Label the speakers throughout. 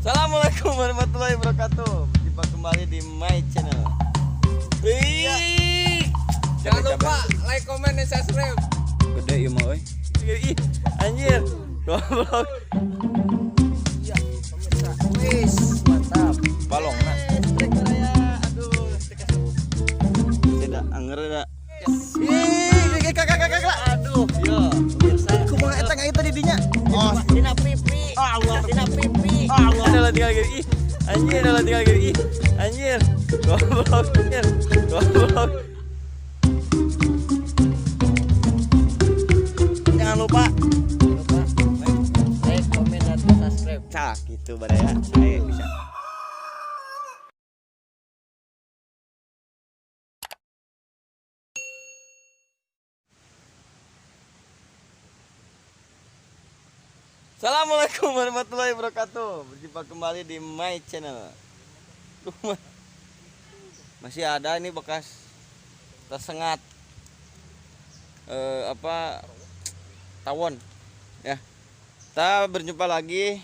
Speaker 1: Assalamualaikum warahmatullahi wabarakatuh. Jumpa kembali di my channel. Wih.
Speaker 2: Jangan lupa like, comment, dan subscribe.
Speaker 1: Gede ieu mah euy. Ih, anjir. Goblok.
Speaker 2: Iya, pemirsa. Wis, mantap.
Speaker 1: Balong nah. Aduh, tidak anger da. Ih, kakak kakak kakak.
Speaker 2: Aduh, yo, pemirsa.
Speaker 1: Kumaha eta ngait tadi dinya? Oh,
Speaker 2: Dina pipi.
Speaker 1: Allah.
Speaker 2: Dina pipi.
Speaker 1: Allah. Adalah tinggal gini. Ih, anjir, adalah tinggal gini. Ih, anjir. Goblok, anjir. Goblok. Jangan lupa
Speaker 2: Jangan lupa like, comment, dan subscribe.
Speaker 1: cak gitu baraya. Saya bisa. Assalamualaikum warahmatullahi wabarakatuh. Berjumpa kembali di my channel. Duh, masih ada ini bekas tersengat apa tawon ya. Kita berjumpa lagi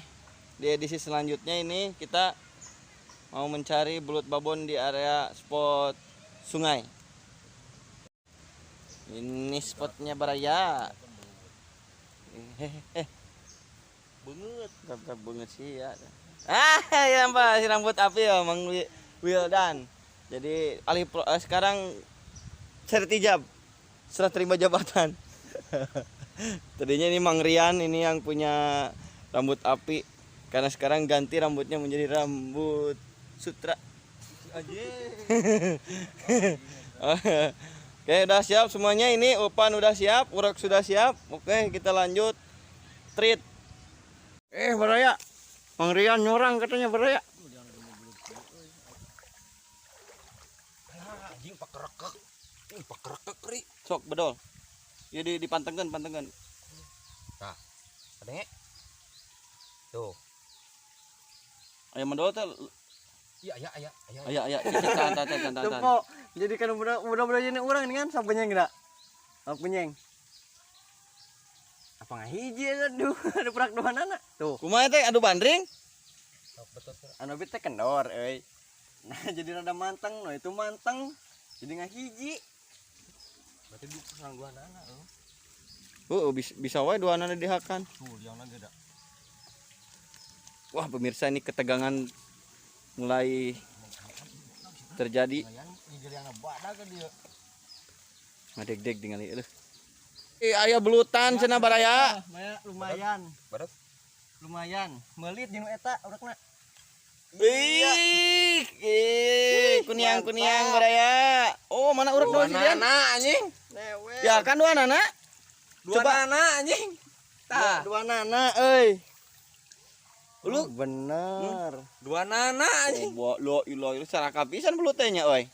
Speaker 1: di edisi selanjutnya. Ini kita mau mencari belut babon di area spot sungai. Ini spotnya baraya. Hehehe. Banget, tetap banget sih ya. Ah, ya Pak, si rambut api ya Mang Wildan. Jadi alih sekarang sertijab, serah terima jabatan. Tadinya ini Mang Rian ini yang punya rambut api, karena sekarang ganti rambutnya menjadi rambut sutra. Oke, udah siap semuanya ini, umpan udah siap, urak sudah siap. Oke, kita lanjut treat. Baraya, Mang Rian nyurang katanya baraya.
Speaker 2: Anjing pakerekek. Ih, pakerekek ri.
Speaker 1: Sok bedol. Ya dipantengkeun, pantengkeun.
Speaker 2: Tah. Kadenge. Tuh.
Speaker 1: Aya medol teh.
Speaker 2: Iya, aya, aya, aya.
Speaker 1: Aya, aya. Tahan, tahan, tahan, tahan.
Speaker 3: Tempo. Jadi kan udah ini orang ini kan sampenyeng gerak. Sampenyeng. Apa ngahiji aduh, ada perak dua nana. Tuh,
Speaker 1: Kumaha teh adu bandring?
Speaker 2: Sok betul.
Speaker 3: anu teh kendor euy. Nah, jadi rada manteng, no itu manteng. Jadi ngahiji.
Speaker 2: Berarti du kurang dua nana euy.
Speaker 1: Oh, bisa wae dua nana dihakan.
Speaker 2: Tuh, liangna ge da.
Speaker 1: Wah, pemirsa ini ketegangan mulai terjadi.
Speaker 2: Lumayan liangna badag dia.
Speaker 1: Ngadeg-deg ningali eueuh. Eh, aya belutan cenah baraya.
Speaker 3: Maya lumayan,
Speaker 2: Barat.
Speaker 3: lumayan. Melit jeung eta urakna.
Speaker 1: Ih, ih, kuniang-kuniang baraya. Oh, mana urak dua
Speaker 2: Dua
Speaker 1: sih, Rian?
Speaker 2: nana anjing.
Speaker 3: Lewe.
Speaker 1: Ya kan dua nana.
Speaker 2: Dua
Speaker 1: Coba.
Speaker 2: nana anjing. Tah.
Speaker 3: Dua nana euy.
Speaker 1: Lu
Speaker 3: bener.
Speaker 2: Dua nana anjing.
Speaker 1: Oh, lo ilo ilo saraka pisan belut teh nya euy.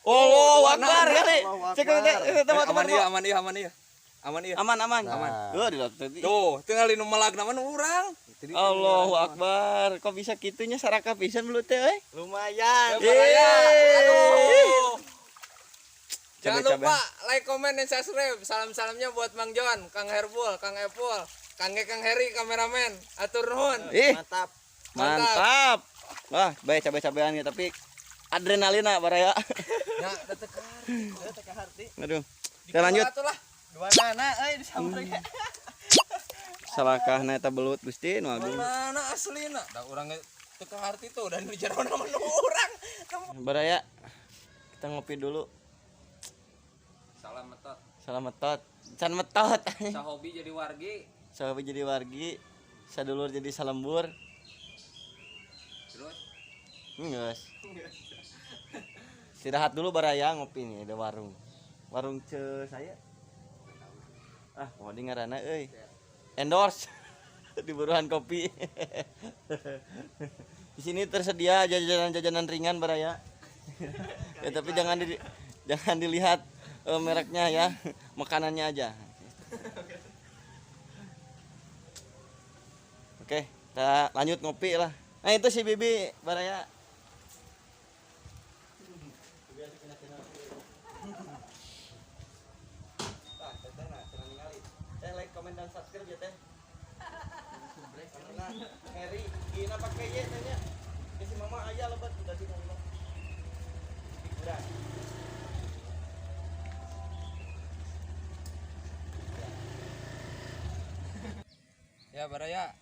Speaker 1: Oh,
Speaker 2: dua
Speaker 1: Akbar
Speaker 2: nana.
Speaker 1: kali.
Speaker 3: Allahu
Speaker 1: Cek teh
Speaker 3: Akbar.
Speaker 1: teh
Speaker 2: Aman iya, aman iya, aman iya. Aman iya.
Speaker 1: Aman aman.
Speaker 3: Aman.
Speaker 1: Tuh di tadi.
Speaker 2: Tuh, tinggal nu melag nama nu urang.
Speaker 1: Allahu Akbar. Kok bisa kitunya saraka pisan belut teh euy?
Speaker 3: Lumayan.
Speaker 2: Yeay. Aduh. Jangan
Speaker 1: Cabe-cabe.
Speaker 2: lupa like, comment, dan subscribe. Salam-salamnya buat Mang Jon, Kang Herbul, Kang Epul, Kang Ge, Kang Heri, kameramen. Atur nuhun.
Speaker 1: Ih,
Speaker 3: Mantap.
Speaker 1: mantap. Wah, baik cabe-cabean ya tapi adrenalin ah baraya.
Speaker 2: Ya, tetep
Speaker 3: Teka harti.
Speaker 1: Aduh. Kita lanjut.
Speaker 2: lah.
Speaker 3: Dua nana euy disamper ge.
Speaker 1: Salakahna eta belut Gusti nu agung.
Speaker 2: Mana aslina? Da urang ge teu harti tuh dan di jero nama nu urang.
Speaker 1: Baraya. Kita ngopi dulu.
Speaker 2: Salam metot.
Speaker 1: Salam metot. Can metot.
Speaker 2: Sahobi jadi wargi.
Speaker 1: Sahabat jadi wargi, sadulur jadi salembur.
Speaker 2: Terus
Speaker 1: Geus. Istirahat dulu baraya ngopi nih ada warung. Warung ce saya. Ah, mau di ngaranna euy. Endorse di buruan kopi. Di sini tersedia jajanan-jajanan ringan baraya. Ya tapi jangan dilihat mereknya ya, makanannya aja. Oke, kita lanjut ngopi lah. Nah itu si Bibi baraya. Teh like, komen dan subscribe ya teh. Karena Rifki na pakai ye tanya. Ke si mama aya lebat udah di rumah. Udah.
Speaker 2: Ya baraya.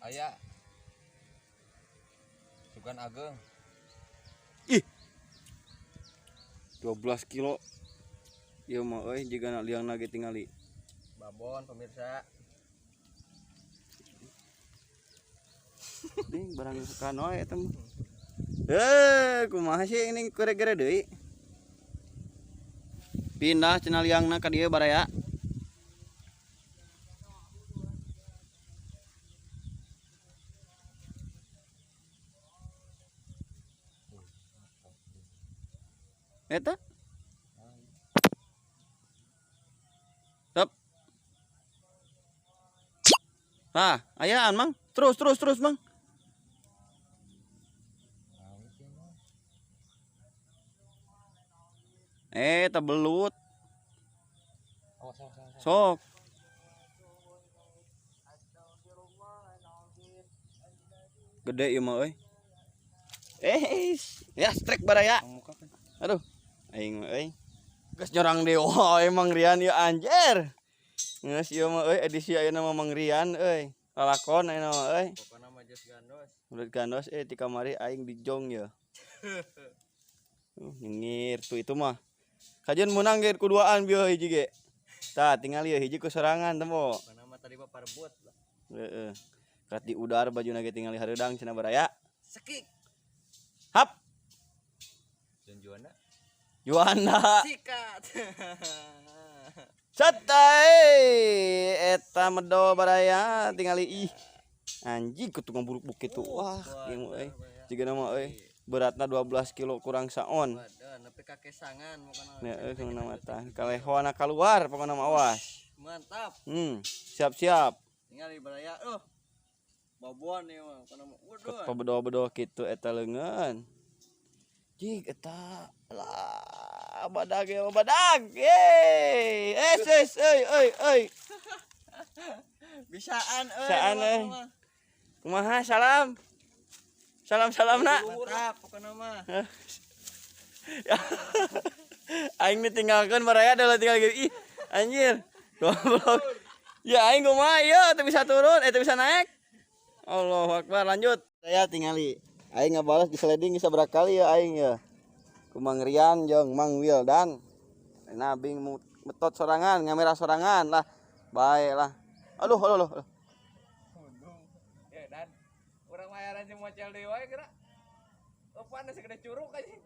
Speaker 2: Aya. Sugan ageng.
Speaker 1: Ih. 12 kilo. Ieu mah euy jigana liangna ge tingali.
Speaker 3: Babon pemirsa.
Speaker 1: Ding barang suka wae eta mah. Eh, kumaha sih ini kure-gere deui. Pindah cenah liangna ka dieu baraya. Eta? Tep. Tah, ayaan Mang. Terus terus terus Mang. Eh, belut.
Speaker 2: Awas awas awas.
Speaker 1: Sok. Gede ieu mah euy. Eh, ya strike baraya. Aduh, aing mah euy. Geus nyorang deui wae Mang Rian ieu anjir. Geus ieu mah euy edisi ayeuna mah Mang Rian euy. Lalakon ayeuna mah euy.
Speaker 3: Pokona mah geus gandos.
Speaker 1: Menurut gandos ti kamari aing dijong ya. Nyengir tuh itu mah. Kajian menang ge kuduaan bieu hiji ge. Tah tinggal ieu hiji ku sorangan temo.
Speaker 3: Pokona mah tadi mah parebut lah.
Speaker 1: Heeh. Kat di udar bajuna ge tingali hareudang cenah baraya.
Speaker 3: Sekik.
Speaker 1: Hap.
Speaker 2: Dan Juanda.
Speaker 1: Juanda.
Speaker 3: Sikat.
Speaker 1: Cetai eta medo baraya tingali ih. Anjing ku tukang buruk bukit tuh. Wah, ieu mah euy. Jigana mah euy. Beratna 12 kilo kurang saon.
Speaker 3: Waduh, nepi ka kesangan pokona.
Speaker 1: Ya, pokona mah tah. Kalehona keluar pokona mah awas.
Speaker 3: Mantap.
Speaker 1: Siap-siap.
Speaker 3: Tinggal di baraya. Babon ieu mah pokona mah. Waduh.
Speaker 1: Pebedo-bedo kitu eta leungeun. Jig eta lah badag ya badag. Yeay. Es es euy euy euy.
Speaker 3: Bisaan euy.
Speaker 1: Bisaan euy. Kumaha salam. Salam-salam nak.
Speaker 3: Mantap pokona mah.
Speaker 1: Aing ditinggalkeun baraya adalah tinggal gitu. Ih, anjir. Goblok. Ya aing kumaha ieu teu bisa turun, teu bisa naik. Allahu akbar, lanjut. Saya tingali. Aing ngabalas di sliding sabaraha kali ya aing ya. Ku Mang Rian jeung Mang Wildan. Nabing metot sorangan, ngamera sorangan lah. Bae lah. Aduh, aduh, aduh.
Speaker 2: Ya dan urang mayaran jeung mocel deui wae geura. Eupan segede curug anjing.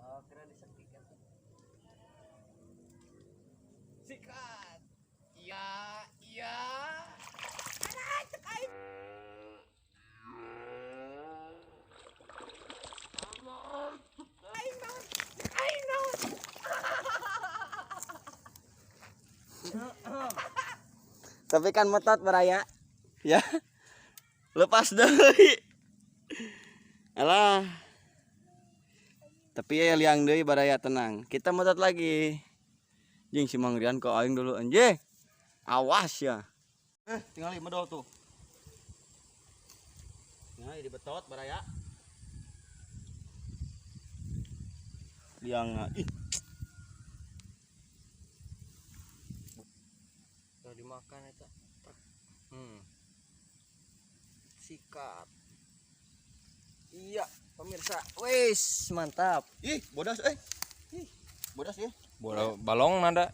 Speaker 3: Oh, kira disekik kan.
Speaker 2: Sikat. Iya, iya. Alah, cek aing. Aing naon? Cek aing naon?
Speaker 1: Tapi kan metot baraya. Ya. Lepas deui. Alah. Tapi ya liang deui baraya tenang. Kita metot lagi. Jeung si Mang Rian ke aing dulu anjing. Awas ya. Tinggal medol tuh. Nah, ini betot baraya. Liang ih.
Speaker 3: Udah dimakan eta. Sikat. Iya, pemirsa. Wis, mantap.
Speaker 1: Ih, bodas euy. Ih, bodas ya.
Speaker 2: Bola balong nada.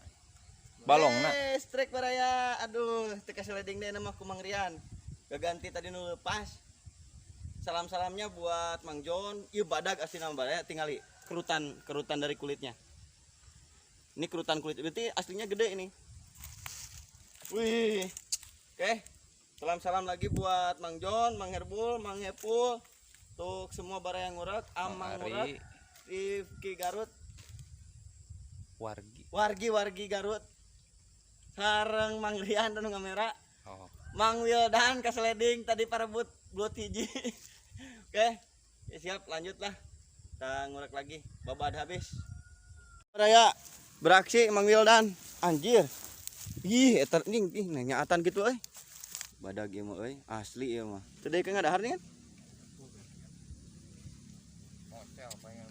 Speaker 2: Balong na.
Speaker 1: Strike baraya. Aduh, teu kasih leding deh nama ku Mang Rian. Gaganti tadi nu lepas. Salam-salamnya buat Mang Jon. Ieu badag asli nama baraya tingali kerutan, kerutan dari kulitnya. Ini kerutan kulit. Berarti aslinya gede ini. Wih. Oke. Salam-salam lagi buat Mang Jon, Mang Herbul, Mang Hepul. Untuk semua baraya ngurek, Amang
Speaker 2: Mang Ari.
Speaker 1: ngurek, Rifki Garut,
Speaker 2: Wargi.
Speaker 1: Wargi-wargi Garut. Sareng Mang Rian dan ngamera.
Speaker 2: Oh.
Speaker 1: Mang Wildan kasleding tadi parebut belut hiji. Oke, ya siap lanjut lah. Kita ngurek lagi, babad habis. Raya beraksi Mang Wildan. Anjir. Ih, eta ning ih nyaatan gitu euy. Badag ieu mah euy, asli ieu mah. Teu deui ngadahar nih kan?
Speaker 2: Hotel pengen.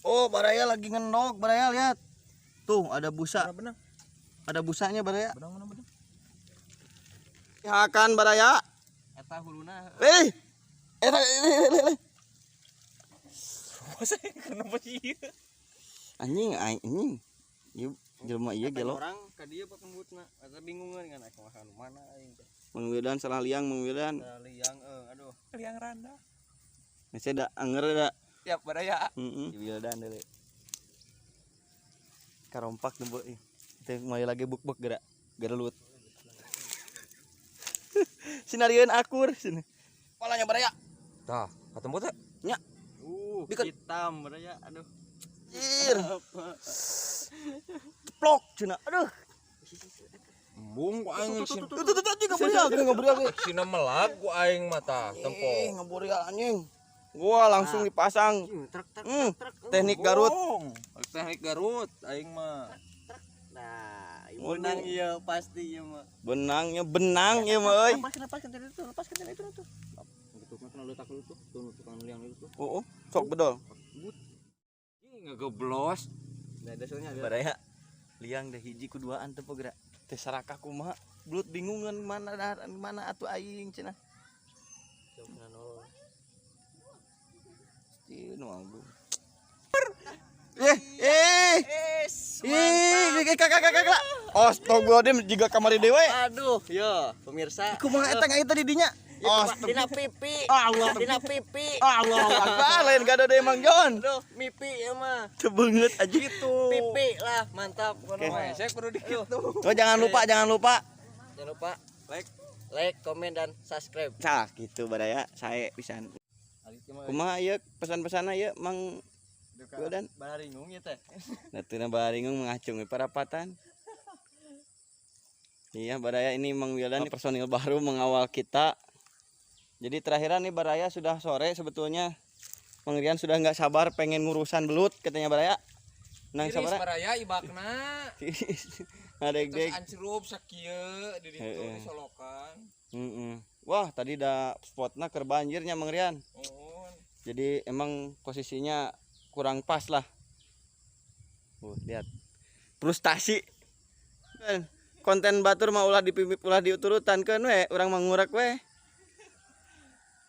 Speaker 1: Oh, Baraya lagi ngendog, Baraya lihat. Tuh, ada busa.
Speaker 2: Benang.
Speaker 1: Ada busanya, Baraya.
Speaker 2: Benang mana benang?
Speaker 1: Hakan Baraya.
Speaker 3: Eta huluna.
Speaker 1: Eh. Eh, eh, eh, eh.
Speaker 2: Masa kenapa sih?
Speaker 1: Anjing, anjing. Ieu jelema ieu gelo.
Speaker 3: Orang ka dieu Pak pembutna. Eta bingungan kan aku makan mana aing teh.
Speaker 1: Mang Wildan salah liang, Mang Wildan.
Speaker 3: Salah liang euy, aduh.
Speaker 2: Liang randa.
Speaker 1: Masih da anger da.
Speaker 2: Siap Baraya.
Speaker 1: Heeh. Wildan deui. Karompak nembe euy. Teh mulai lagi buk-buk gerak. Gerelut. Sinarieun akur sini. Palanya Baraya.
Speaker 2: Tah, ketemu teh.
Speaker 1: Nya. Bikin.
Speaker 3: Hitam Baraya, aduh.
Speaker 1: Anjir. Ceplok cenah. Aduh.
Speaker 2: Embung ku aing
Speaker 1: Tuh tuh tuh anjing ngaburial, ngaburial.
Speaker 2: Sina melak ku aing mata tempo.
Speaker 1: Eh, ngaburial anjing. Gua langsung dipasang.
Speaker 3: Truk truk.
Speaker 1: Teknik Garut.
Speaker 2: Teknik Garut aing mah.
Speaker 3: Nah,
Speaker 1: Waduh.
Speaker 3: benang iya pasti ieu mah.
Speaker 1: Benangnya benang ya mah euy.
Speaker 3: Lepaskan lepaskan tadi itu, lepaskan tadi itu tuh. Gitu mah kena letak lu tuh, tuh tukang liang itu tuh.
Speaker 1: Oh, oh, sok bedol.
Speaker 2: Ih, ngegeblos.
Speaker 3: Nah, ada soalnya ada.
Speaker 1: Baraya liang deh hiji ku duaan teu gerak. Teh sarakah kumaha? Belut bingungan mana mana atuh aing cenah.
Speaker 3: Kena nol.
Speaker 1: Ih, nu aduh. Eh, eh. Ih, kakak kakak kakak. Astagfirullahaladzim, jiga kamari dewe.
Speaker 3: Aduh, yo pemirsa.
Speaker 1: Kumaha eta ngai tadi dinya?
Speaker 3: Dina pipi.
Speaker 1: Allah.
Speaker 3: Dina pipi.
Speaker 1: Allah Akbar, lain gado deui Mang Jon.
Speaker 3: Aduh, mipi ya mah.
Speaker 1: Teu beungeut aja gitu.
Speaker 3: Pipi lah, mantap.
Speaker 1: Oke.
Speaker 2: Saya kudu dikit tuh.
Speaker 1: Oh, jangan lupa, jangan lupa.
Speaker 3: Jangan lupa like, like, komen dan subscribe.
Speaker 1: Cah, gitu baraya, sae pisan. Kumaha ieu pesan-pesanna ieu Mang Wildan?
Speaker 3: Baringung ya teh.
Speaker 1: Natuna baringung mengacung parapatan. Iya, Baraya ini Mang Wildan personil baru mengawal kita. Jadi terakhiran nih Baraya sudah sore sebetulnya. Mang Rian sudah nggak sabar pengen ngurusan belut katanya Baraya. Nang
Speaker 2: Tiris
Speaker 1: sabar.
Speaker 2: Baraya ibakna.
Speaker 1: Tiris.
Speaker 2: Terus
Speaker 1: Ngadeg-deg.
Speaker 2: ancrup sakieu di ditu
Speaker 1: Heeh.
Speaker 2: di solokan.
Speaker 1: Heeh. Wah, tadi da spotna keur banjirnya Mang Rian.
Speaker 2: Mohon.
Speaker 1: Jadi emang posisinya kurang pas lah. Lihat. Frustasi. Konten batur mah ulah dipimip ulah diuturutan keun we, urang mah ngurak we.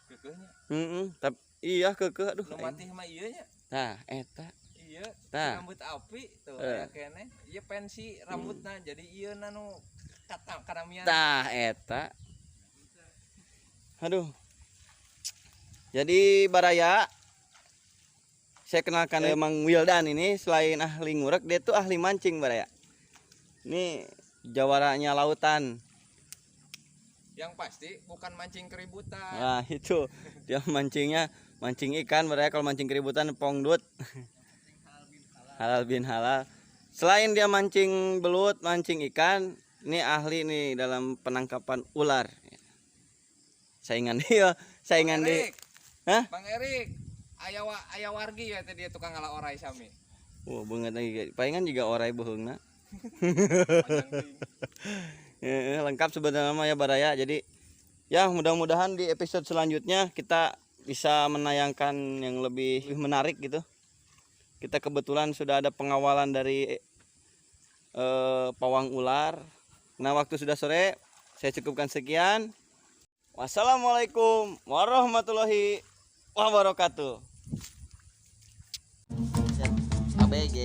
Speaker 2: Keukeuhnya.
Speaker 1: Heeh, tapi iya keukeuh aduh.
Speaker 2: Nu mati mah ieu nya.
Speaker 1: Tah, eta.
Speaker 2: Iya,
Speaker 1: Tah.
Speaker 2: rambut api tuh
Speaker 1: Eh.
Speaker 2: aya keneh. Ieu pensi rambutna jadi ieu na nu kata karamian.
Speaker 1: Tah, eta. Aduh. Jadi Baraya saya kenalkan Mang Wildan ini selain ahli ngurek dia tuh ahli mancing Baraya. Ini jawaranya lautan.
Speaker 2: Yang pasti bukan mancing keributan.
Speaker 1: Nah, itu dia mancingnya mancing ikan Baraya, kalau mancing keributan pongdut. Halal bin halal. Selain dia mancing belut, mancing ikan, ini ahli nih dalam penangkapan ular. Saingan dia, saingan di.
Speaker 2: Erik.
Speaker 1: Hah?
Speaker 2: Bang Erik, aya aya wargi ya teh dia tukang ngala orai sami.
Speaker 1: Wah, banget lagi. Palingan juga orai boheungna.
Speaker 2: Panjang teuing.
Speaker 1: Ya, lengkap sebenarnya mah ya Baraya. Jadi ya mudah-mudahan di episode selanjutnya kita bisa menayangkan yang lebih menarik gitu. Kita kebetulan sudah ada pengawalan dari pawang ular. Nah, waktu sudah sore, saya cukupkan sekian. Wassalamualaikum warahmatullahi wabarakatuh. ABG.